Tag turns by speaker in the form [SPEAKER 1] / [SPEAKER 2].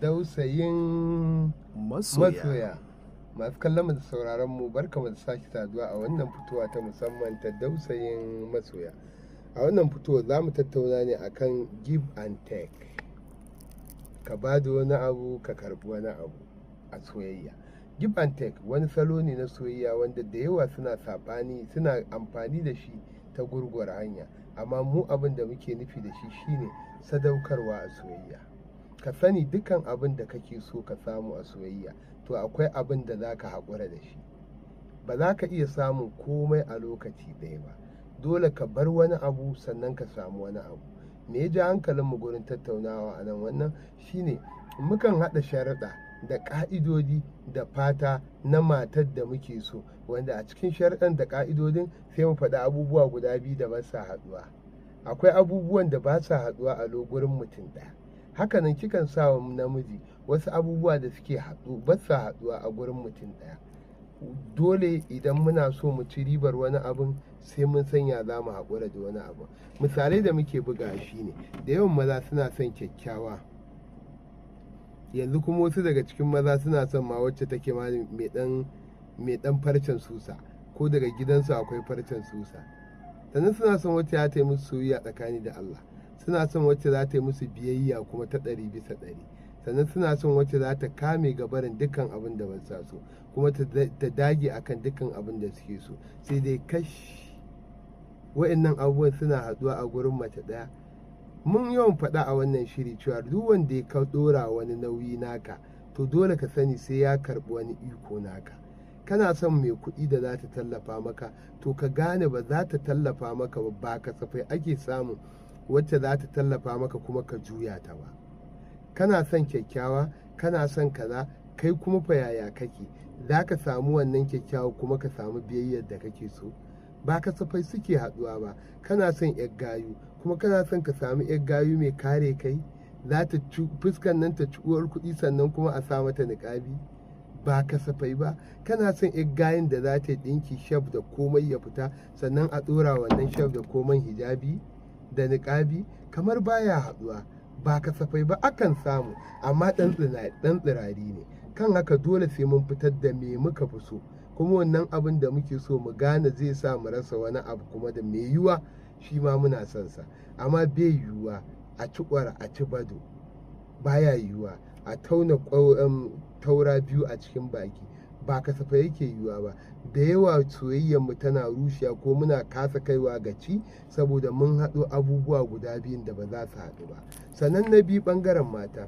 [SPEAKER 1] Dausayin
[SPEAKER 2] Masoya.
[SPEAKER 1] Masoya. Masu kallon mu da sauraron mu, barkamu da sake saduwa a wannan fitowa ta musamman ta Dausayin Masoya. A wannan fitowa za mu tattauna ne akan give and take. Ka ba da wani abu, ka karɓi wani abu a soyayya. Give and take wani salo ne na soyayya wanda da yawa suna saɓani, suna amfani da shi ta gurguwar hanya. Amma mu abin da muke nufi da shi shine sadaukarwa a soyayya. Ka sani, dukkan abin da kake so ka samu a soyayya, to akwai abin da za ka haƙura da shi. Ba za ka iya samun komai a lokaci ɗaya ba. Dole ka bar wani abu sannan ka samu wani abu. Me ya ja hankalinmu gurin tattaunawa a nan wannan shine mukan haɗa sharuɗa da ƙa'idodi da fata na matar da muke so, wanda a cikin sharuɗan da ƙa'idodin sai mu faɗi abubuwa guda biyu da ba sa haɗuwa. Akwai abubuwan da ba sa haɗuwa a gurin mutum ɗaya. Hakanan kikan sa wa namiji wasu abubuwa da suke haɗu ba sa haɗuwa a gurin mutum ɗaya. Dole idan muna so mu ci ribar wani abun, sai mun san ya za mu haƙura da wani abu. Misalai da muke bugawa shine, da yawan maza suna son kyakkyawa. Yanzu kuma wasu daga cikin maza suna son ma wacce take ma mai ɗan farcen susa, ko daga gidansu akwai farcen susa. Sannan suna son wacce za ta yi musu soyayya tsakani da Allah. Suna son wacce za ta yi musu biyayya kuma ta 100%. Sannan suna son wacce za ta kame gabarin dukkan abin da ba sa so, kuma ta dage akan dukkan abin da suke so. Sai dai kash, wa'innan abubuwan suna haɗuwa a gurin mace ɗaya? Mun yawan faɗa a wannan shiri cewa duk wanda ya ka ɗora wani nauyi naka, to dole ka sani sai ya karɓi wani iko naka. Kana son mai kuɗi da za ta tallafa maka, to ka gane ba za ta tallafa maka ba. Ba kasafai ake samun wacce za ta tallafa maka kuma ka juya ta ba. Kana son kyakkyawa, kana son kaza, kai kuma fa yaya kake za ka samu wannan kyakkyawa kuma ka samu biyayyar da kake so? Ba kasafai suke haɗuwa ba. Kana son yar gayu, kuma kana son ka samu yar gayu mai kare kai, za ta ci fuskan nan, ta ci uwar kuɗi, sannan kuma a sa mata niƙabi? Ba kasafai ba. Kana son yar gayun da za ta yi ɗinki shaf da komai ya fita, sannan a ɗora wannan shaf da komai hijabi da niƙabi? Kamar baya haɗuwa. Ba kasafai ba. Akan samu, amma ɗan tsirari ne. Kan haka dole sai mun fitar da me muka fi so, kuma wannan abin da muke so mu gane zai sa mu rasa wani abu kuma da mai yiwuwa shi ma muna son sa. Amma bai yiwuwa a ci ƙwara a ci bado. Baya yiwuwa a tauna taura biyu a cikin baki. Ba kasafai yake yiwuwa ba. Da yawa soyayyar mu tana rushewa ko muna kasa kaiwa ga ci saboda mun haɗo abubuwa guda biyun da ba za su haɗu ba. Sannan na biyu, ɓangaren mata.